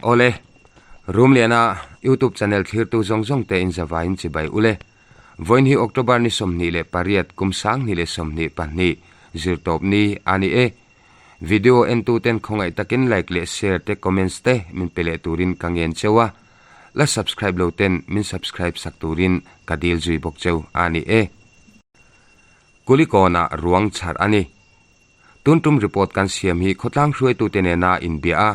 Awle, Rumliana YouTube channel thlirtu zawng zawng te in zavaiin chibai ule. Vawiin hi October ni 28 kum 2022 zirtawp ni a ni e. Video entu ten khawngaih takin like leh share te comments te min pe leh turin ka ngen cheu a, la subscribe lo ten min subscribe sak turin ka dil zui bawk cheu a ni e. Kulikawnah ruang chhar a ni. Tun tum report kan siam hi khawtlang hruaitute nena inbia a,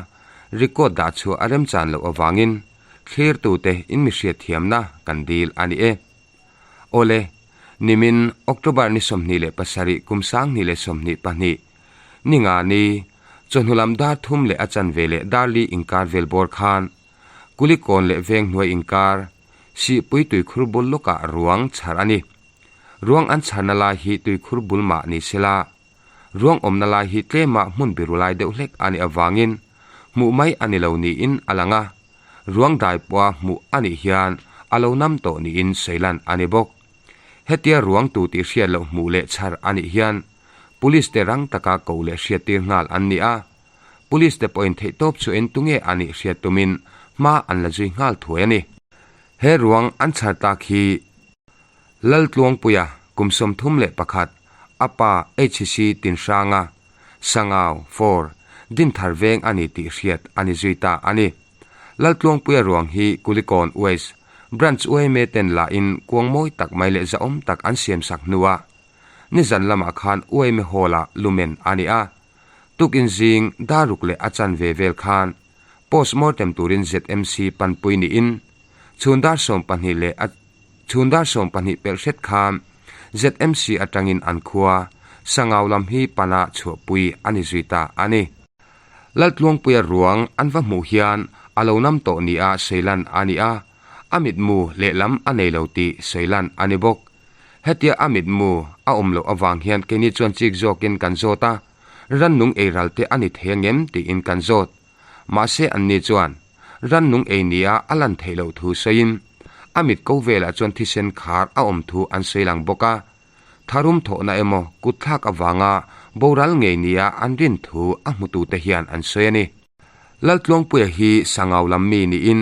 record dah chhuah a remchan loh avangin thlirtute in mi hriatthiamna kan dil a ni e. Awle, nimin October ni 27 kum 2022, ni nga ni, chawhnu lam dar thum leh a chanve leh dar li inkar vel bawr khan Kulikawn leh Venghnuai inkar Sihpui tuikhur bul lawkah ruang chhar a ni. Ruang an chharna lai hi tuikhur bul mah ni sela, ruang awmna lai hi tlema hmun biru lai deuh hlek a nih avangin hmuh mai a ni lo niin a lang a, ruang dai pawha hmuh a nih hian a lo nam tawh niin sawilan a ni bawk. Hetia ruang tu tih hriat loh hmuh leh chhar a nih hian Police te rang taka koh leh hriattir nghal an ni a, Police te pawhin theihtawp chhuahin tunge a nih hriat tumin hma an la zui nghal thuai a ni. He ruang an chhar tak hi Laltluangpuia kum 31, a pa HC Tinhranga, Sangau, For, Dinthar veng a ni tih hriat a ni zui ta a ni. Laltluangpuia ruang hi Kulikawn West Branch yma ten la in kuang mawi tak mai leh zahawm tak an siam sak hnuah nizan lamah khan yma Hall ah lumen a ni a. Tukin zing daruk leh a chanve vel khan postmortem turin ZMC panpui niin Chhun dar 12 leh a Chhun dar 12 pelh hret kha ZMC atangin an khua Sangau lam hi pana chhuahpui a ni zui ta a ni. Laltluangpuia ruang an va hmuh hian a lo nam tawh nia sawilan a ni a, a mitmu lehlam a nei lo tih sawilan a ni bawk. Hetia a mitmu a awm loh avang hian keini chuan chik zawkin kan zawt a, rannung eiral te a ni thei angem tiin kan zawt. Mahse anni chuan rannung ei nia a lan theih loh thu sawiin a mit ko velah chuan thisen khar a awm thu an sawi lang bawk a, tharum thawhna emaw kutthlak avanga boral ngei nia an rin thu a hmutute hian an sawi a ni. Laltluangpuia hi Sangau lam mi niin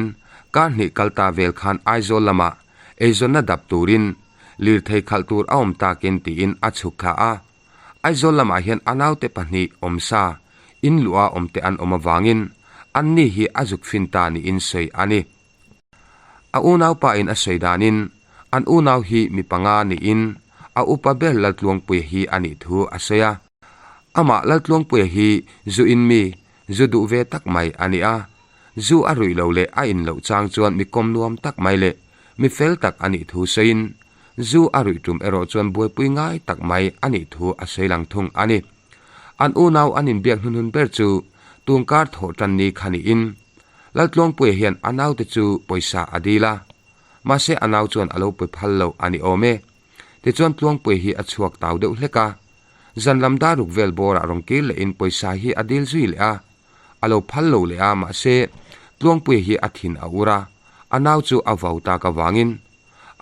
kar hnih kal ta vel khan Aizawl lamah eizawnna dap turin lirthei khalh tur a awm takin tiin a chhuk thla a, Aizawl lamah hian a naute pahnih awm sa, in luha awmte an awm avangin anni hi a zuk fin ta niin sawi a ni. A unaupa in a sawi danin an unau hi mi panga niin a upa ber Laltluangpuia hi a nih thu a sawi a. Amah Laltluangpuia hi zu in mi, zu duh ve tak mai a ni a. Zu a ruih lo leh a in loh chang chuan mi kawm nuam tak mai leh mi fel tak a nih thu sawiin Zu a ruih tum erawh chuan buaipui ngai tak mai a nih thu a sawi lang thung a ni. An unau an inbiak hnunhun ber chu tungkar thawh tan ni kha niin Laltluangpuia hian a naute chu pawisa a dil a, mahse a nau chuan a lo pe phal lo a ni awm e. Tichuan Tluangpuia hi a chhuak tau deuh hlek a, zan lam daruk vel bawrah rawn kir lehin pawisa hi a dil zui leh a, a lo phal lo leh a, mahse Tluangpuia hi a thin a ur a, a nau chu a vau tak avangin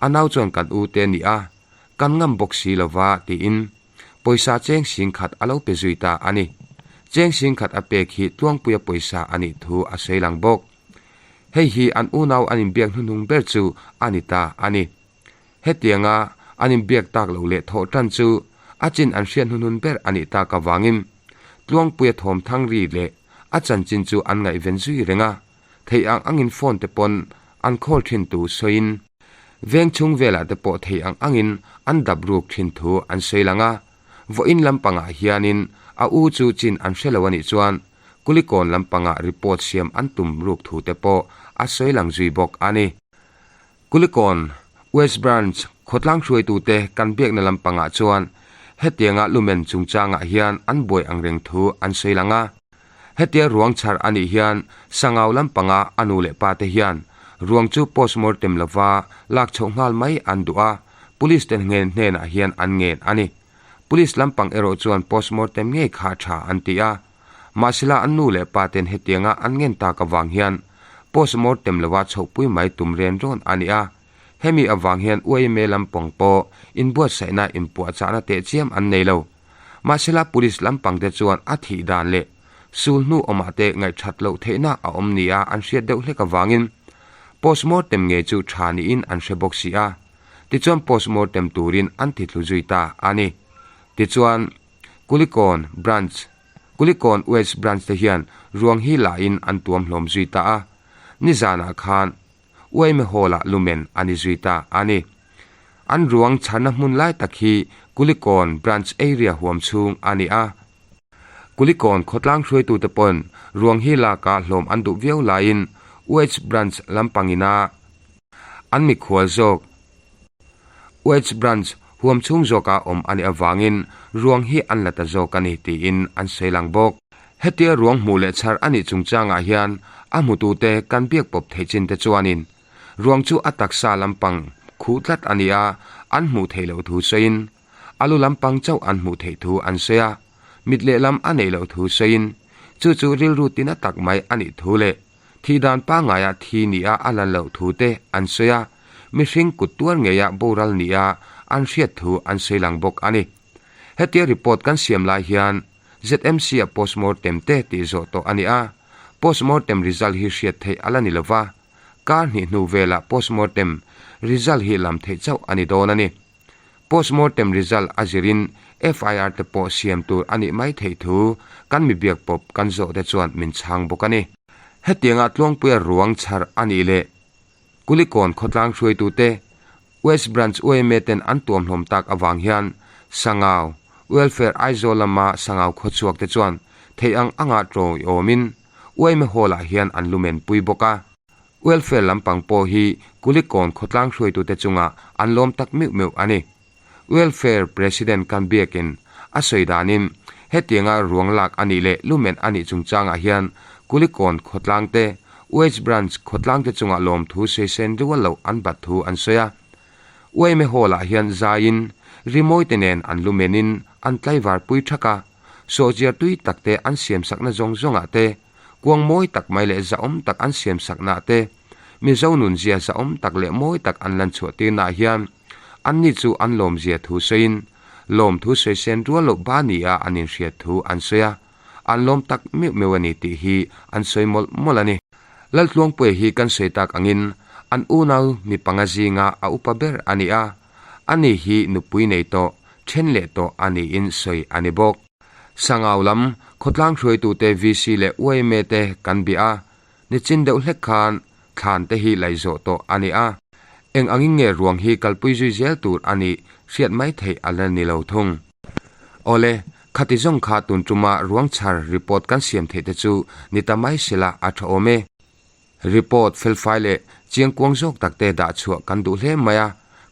A nau chuan kan u te nia, kan ngam bawk si lova tiin pawisa cheng sing khat a lo pe zui ta a ni. Cheng sing khat a pek hi Tluangpuia pawisa a nih thu a sawi lang bawk. Hei hi an unau an inbiak hnuhnung ber chu a ni ta a ni. Hetianga an inbiak tak loh leh thawh tan chu a chin an hriat hnuhnun ber a nih tak avangin Tluangpuia thawm thang ri leh a chanchin chu an ngaihven zui reng a. Theih ang angin phone te pawn an call thin tu sawiin veng chhung velah te pawh theih ang angin an dap ruk thin thu an sawi lang a, vawiin lampangah hianin a u chu chin an hre lo a nih chuan Kulikawn lampangah report siam an tum ruk thu te pawh a sawi lang zui bawk a ni. Kulikawn West Branch khawtlang hruaitute kan biakna lampangah chuan hetianga lumen chungchangah hian an buai angreng thu an sawi lang a. Hetia ruang chhar a nih hian Sangau lampanga a nu leh pa te hian ruang chu postmortem lova lak chhoh nghal mai an duh a, Police te ngen hnenah hian an ngen a ni. Police lampang erawh chuan postmortem ngei kha tha an ti a, mahsela an nu leh pa ten hetianga an ngen tak avang hian postmortem lova chhohpui mai tum ren rawn a ni a, hemi avang hian yma lampang pawh inbuatsaihna inpuahchahna tehchiam an nei lo. Mahsela Police lampangte chuan a thih dan leh. Sul hnu awmah te ngaihthat loh theihna a awm nia an hriat deuh hlek avangin postmortem ngei chu tha niin an hre bawk si a. Tichuan postmortem turin an ti thlu zui ta a ni. Tichuan Kulikawn Branch, Kulikawn West Branch te hian ruang hi lahin an tuam hlawm zui ta a. Nizanah khan Uaime Hall-ah lumen a ni zui ta a ni. An ruang chhanna hmun lai tak hi Kulikawn Branch Area huam chhung a ni a. Kulikawn khawtlang hruaitute pawn ruang hi laka hlawm an duh viau laiin UH Branch lampangina an mikhual zawk UH Branch huam chhung zawka awm a nih avangin ruang hi an la ta zawk a ni tiin an sawi lang bawk. Hetia ruang hmuh leh chhar a nih chungchangah hian a hmutute kan biak pawp theih chin te chuanin ruang chu a taksa lampang khuh tlat a ni a, an hmuh theih loh thu sawiin A lu lampang chauh an hmuh theih thu an sawi a, mit lehlam a neih loh thu sawiin, chu chu rilru tina tak mai a nih thu leh thih dan pangngaia thi nia a lan loh thu te an sawi a, mihring kut tuar ngeia boral nia an hriat thu an sawi lang bawk a ni. Hetia report kan siam lai hian ZMC-a postmortem te tih zawh tawh a ni a, postmortem result hi hriat theih a la ni lova, kar hnih hnu velah postmortem result hi lam theih chauh a ni dawn a ni. Postmortem result a zirin FIR te pawh siam tur a nih mai theih thu kan mi biak pawp kan zawh te chuan min chhang bawk a ni. Hetianga Tluangpuia ruang chhar a nih leh Kulikawn khawtlang hruaitute West Branch yma ten an tuamhlawm tak avang hian Sangau Welfare Aizawl lama Sangau khawchhuak te chuan theih ang anga tawiawmin yma Hall ah hian an lumen pui bawk a. Welfare lampang pawh hi Kulikawn khawtlang hruaitute chungah an lawm tak meuh meuh a ni. Welfare President kan biakin a sawi danin hetianga ruang lak a nih leh lumen a nih chungchangah hian Kulikawn khawtlang te, UH Branch khawtlang te chungah lawmthu sawi rual loh an bat thu an sawi a. Uaime Hall-ah hian zaiin rimawi te nen an lumenin an tlaivar pui thak a, sawhchiar tui tak te an siamsakna zawng zawngah te, Kuang mawi tak mai leh zahawm tak an siam saknaah te, Mizo nunzia zahawm tak leh mawi tak an lan chhuah tirnaah hian anni chu an lawmzia thu sawiin, lawmthu sawi sen rual loh ba nia an inhriat thu an sawi a, an lawm tak meuh meuh a ni tih hi an sawi mawlh mawlh a ni. Laltluangpuia hi kan sawi tak angin an unau mi panga zinga a upa ber a ni a, ani hi nupui nei tawh, then leh tawh a niin sawi a ni bawk. Sangau lam khawtlang hruaitute VC leh yma te kan bia a, nichin deuh hlek khan thlan te hi laih zawh tawh a ni a. Eng angin nge ruang hi kalpui zui zel tur a nih hriat mai theih a la ni lo thung. Awle, khati zawng kha tun tuma ruang chhar report kan siam theih te chu ni ta mai sela a tha awm e. Report felfai leh chiangkuang zawk tak te dah chhuah kan duh hle mai a,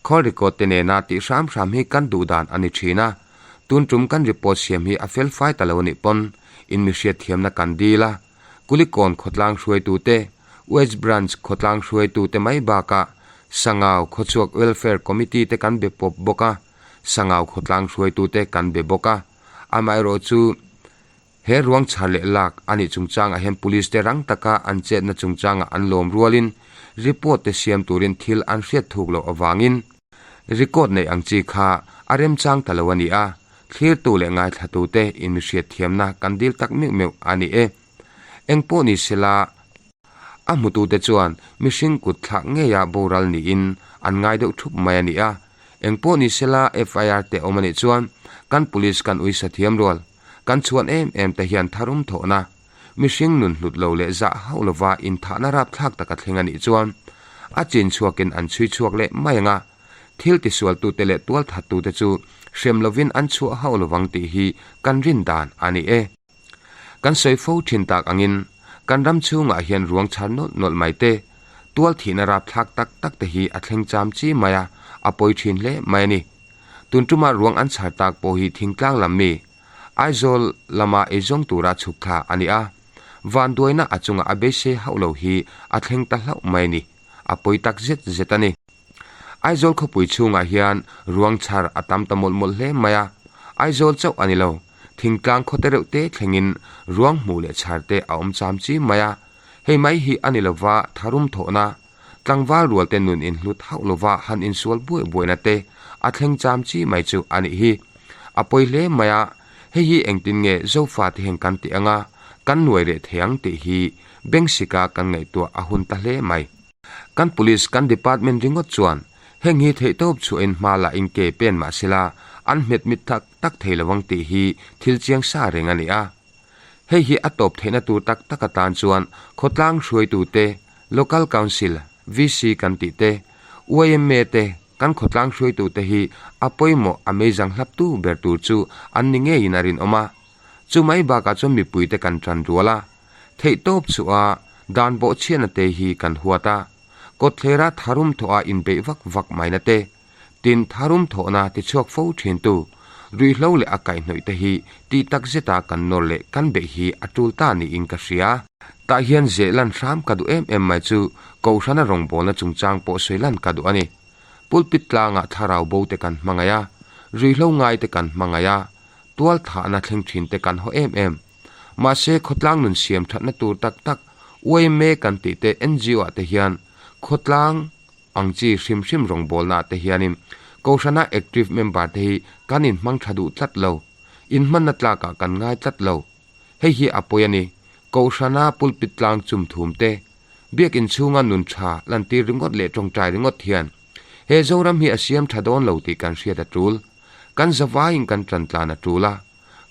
call record te nena tih hram hram hi kan duh dan a ni thin a. Tun tum kan report siam hi a felfai ta lo a nih pawn in mi hriatthiamna kan dil a. Kulikawn khawtlang hruaitu te, West Branch khawtlang hruaitu te mai bakah Sangau Khawchhuak Welfare Committee te kan be pawp bawk a, Sangau khawtlang hruaitu te kan be bawk a. Amaherawhchu, He ruang chhar leh lak a nih chungchangah hian police te rang taka an chetna chungchangah an lawm rualin report te siam turin thil an hriat thuk loh avangin record neih ang chi kha a remchang ta lo a ni a, thlirtu leh ngaithlatute inmihriat thiamna kan dil tak meuh meuh a ni e. Engpawh ni sela a hmutute chuan mihring kut thlak ngeia boral niin an ngai deuh thup mai a ni a, engpawh ni sela FIR te awm a nih chuan kan police kan uisa thiam rual. Kan chhuan em em te hian tharum thawhna, mihring nun hlut lo leh zah hauh lova inthahna rapthlak taka thleng a nih chuan a chin chhuakin an chhui chhuak leh mai ang a, thil tisualtute leh tualthattute chu hrem lovin an chhuah hauh lovang tih hi kan rin dan a ni e. Kan sawi fo thin tak angin kan ram chhungah hian ruang chhar nawlh nawlh mai te, tualthihna rapthlak tak tak te hi a thleng cham chi mai a, a pawi thin hle mai a ni. Tun tumah ruang an chhar tak pawh hi thingtlang lam mi, Aizawl lama eizawng tura chhuk thla a ni a. Vanduaina a chunga a beisei hauh lo hi a thleng ta hlauh mai a ni, a pawi tak zet zet a ni. Aizawl khawpui chhungah hian ruang chhar a tam ta mawlh mawlh hle mai a, Aizawl chauh a ni lo, thingtlang khawte reuh te thlengin ruang hmuh leh chhar te a awm cham chi mai a, hei mai hi a ni lova tharum thawhna, Tlangval rualte nun inhlut hauh lova han insual buai buaina te a thleng cham chi mai chu a nih hi. A pawi hle mai a, hei hi engtin nge Zofa te hian kan tih anga, kan nuai reh thei ang tih hi bengsika kan ngaihtuah a hun ta hle mai. Kan police, kan department ringawt chuan heng hi theihtawp chhuahin hma lah in ke pen mah sela an hmet mit tak tak thei lo ang tih hi thil chiang sa reng a ni a. Hei hi a tawp theihna tur tak tak atan chuan khawtlang hruaitute, Local Council, VC kan tih te, yma te, kan khawtlang hruaitute hi a pawimawh a meizang hlaptu ber tur chu an ni ngeiin a rinawm a. Chu mai bakah chuan mipuite kan tan rual a, theihtawp chhuah a dan bawhchhiatna te hi kan huat a, kawtthlera tharum thawh a inbeih vak vak maina te, tin tharum thawhna tichhuak fo thintu ruihhlo leh a kaihhnawih te hi tih tak zeta kan nawr leh kan beih hi a tul ta niin ka hria. Tah hian zeh lan hram ka duh em em mai chu Kohhrana rawngbawlna chungchang pawh sawi lan ka duh a ni. Pulpit tlangah thlarau bo te kan hmangaih a, ruihhlo ngai te kan hmangaih a, tual thahna thleng thin te kan haw em em. Mahse khawtlang nun siam thatna tur tak tak yma kan tih te NGO ah te hian khawtlang ang chi hrim hrim rawngbawlna ah te hianin Kohhrana active member te hi kan inhmang tha duh tlat lo, inhmanna tlakah kan ngai tlat lo. Hei hi a pawi a ni. Kohhrana pulpit tlang chum thum te, biakin chhunga nun tha lantir ringawt leh tawngtai ringawt hian he Zoram hi a siam tha dawn lo tih kan hriat a tul. Kan zavaiin kan tan tlan a tul a.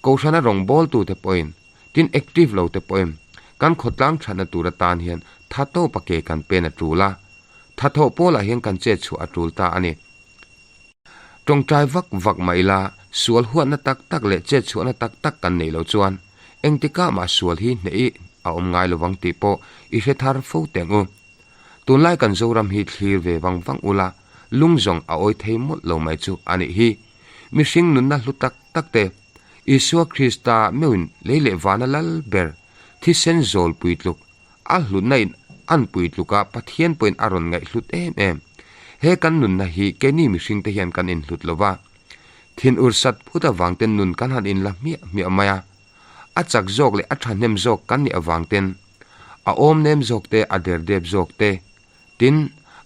Kohhrana rawngbawltute pawhin, tin active lo te pawhin kan khawtlang thatna tur atan hian tha tawpa ke kan pen a tul a. Tha thawh pawlah hian kan chet chhuah a tul ta a ni. Tawngtai vak vak mah ila, sual huatna tak tak leh chet chhuahna tak tak kan neih loh chuan engtikah mah sual hi hneh i a awm ngai lovang tih pawh i hre thar fo teng u. Tunlai kan Zoram hi thlir ve vang vang ula, lung zawng a awi thei mawlh lo mai chu a nih hi. Mihring nunna hlu tak tak te, Isua Krista meuhin lei leh vana lal ber, thisen zawl puitluk, A hlutna in an pui tluk a, Pathian pawhin a rawn ngaihhlut em em. He kan nunna hi keini mihring te hian kan inhlut lo va. Thin ur sat phut avang ten nun kan han inla hmiah hmiah mai a. A chak zawk leh a thahnem zawk kan nih avang ten, a awm nem zawk te, a derdep zawk te, tin,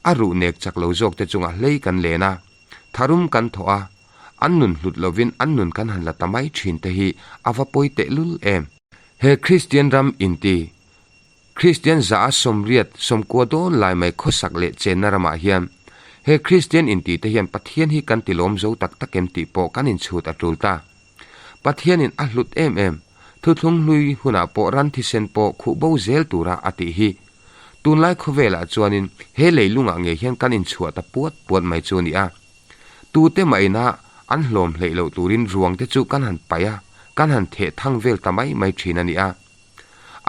a ruh nek chak lo zawk te chungah hlei kan len a, tharum kan thawh a, an nun hlut lovin an nun kan han la ta mai thin te hi a va pawi tehlul em. He Kristian ram inti, Kristian za a 80, 90 dawn lai mai khawsak leh chenna ramah hian he Kristian inti te hian Pathian hi kan tilawm zo tak tak em tih pawh kan inchhut a tul ta. Pathianin a hlut em em, thuthlung hlui hunah pawh ran thisen pawh khuh bo zel tura a tih hi. Tunlai khawvelah chuanin he leilungah ngei hian kan inchhuah ta puat puat mai chu a ni a. Tute mah ina an hlawm hleih loh turin ruang te chu kan han paih a, kan han theh thang vel ta mai mai thin a ni a.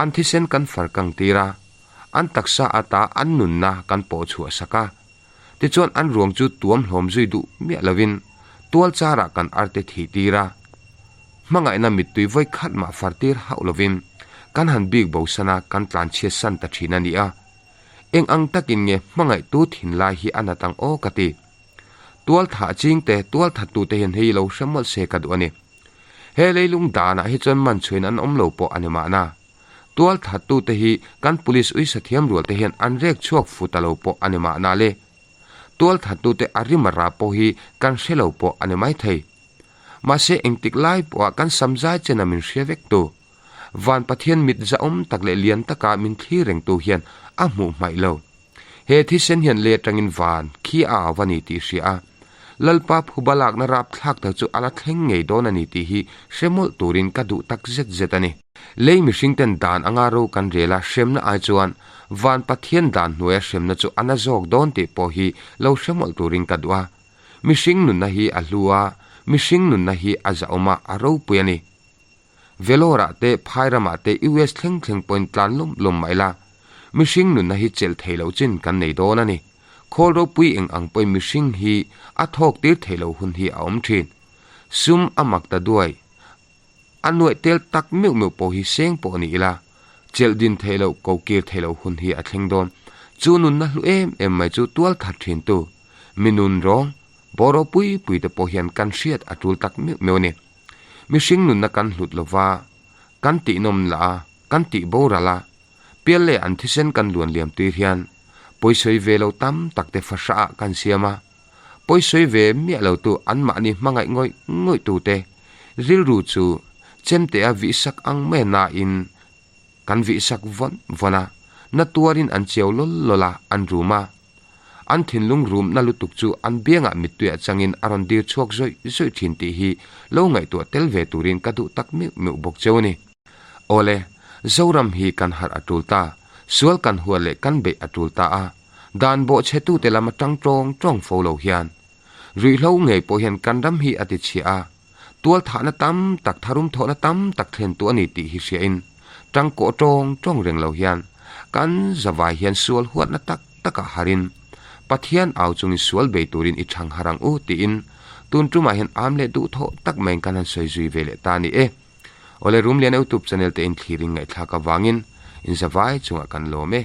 An thisen kan far kang tir a, an taksa ata an nunna kan pawh chhuah sak a. Tichuan an ruang chu tuam hlawm zui duh miah lovin tual charah kan arte thih tir a. Hmangaihna mittui vawi khat mah far tir hauh lovin kan han bik bo san a, kan tlan chhiat san ta thin a ni a. Eng ang takin nge hmangaihtu thinlai hi a nat ang aw ka ti. Tual thah chingte, tual thattute hian hei lo hre mawlh se ka duh a ni. He leilung danah hi chuan man chhuain an awm lo pawh a ni mahna. Tual thattute hi kan police uisa thiam rualte hian an rek chhuak fu ta lo pawh a ni mahna le. Tual thattute a rim a ra pawh hi kan hre lo pawh a ni maithei. Mahse engtik lai pawha kan samzai chena min hria vek tu, Van Pathian mit zahawm tak leh lian taka min thlir rengtu hian a hmuh hmaih lo. He thisen hian lei atangin van khi a au a ni tih hria a, Lalpa phuba lakna rapthlak tak chu a la thleng ngei dawn a ni tih hi hre mawlh turin ka duh tak zet zet a ni. Lei mihringten dan anga ro kan rel a hremna ai chuan Van Pathian dan hnuaia hremna chu a na zawk dawn tih pawh hi lo hre mawlh turin ka duh a. Mihring nunna hi a hlu a, mihring nunna hi a zahawm a, a ropui a ni. Vellore ah te, phai ramah te US thleng thleng pawhin tlan lawm lawm mah ila, mihring nunna hi chelh theih loh chin kan nei dawn a ni. Khawl ropui eng ang pawhin mihring hi a thawk tir theih loh hun hi a awm thin. Sum a mak ta duai. A nuaih tel tak meuh meuh pawh hi seng pawh ni ila, chelh din theih loh, ko kir theih loh hun hi a thleng dawn. Chu nunna hlu em em mai chu tual that thin tu, mi nun rawng, bawr ropui pui te pawh hian kan hriat a tul tak meuh meuh a ni. Mihring nunna kan hlut lova, kan tihnawm lah a, kan tih boral a, pial leh an thisen kan luan liam tir hian pawisawi ve lo tam tak te fahrah ah kan siam a, pawisawi ve miah lo tu anmahni hmangaih ngawih ngawih tu te rilru chu chemte a vihsak ang mai a na in. Kan vihsak vawn vawn a, na tuarin an chiau lawl lawl a, an rum a. An thinlung rumna lutuk chu an biangah mittuiah changin a rawn dir chhuak zawih zawih thin tih hi lo ngaihtuah tel ve turin ka duh tak meuh meuh bawk cheu a ni. Awle, Zoram hi kan harh a tul ta, sual kan huat leh kan beih a tul ta a, dan bawhchhetute lam atang tawng tawng fo lo hian. Ruihhlo ngei pawh hian kan ram hi a tichhia a, tual thahna tam tak, tharum thawhna tam tak thlentu a ni tih hi hriain tangkawh tawng tawng reng lo hian kan zavai hian sual huatna tak takah harin Pathian au chungin sual bei turin i chhang har ang u tiin tun tumah hian am leh duh thawh tak maiin kan han sawi zui ve leh ta a ni e. Awle Rumlian Youtube channel te in thlirin ngaihthlak avangin in zavai chungah kan lawm e.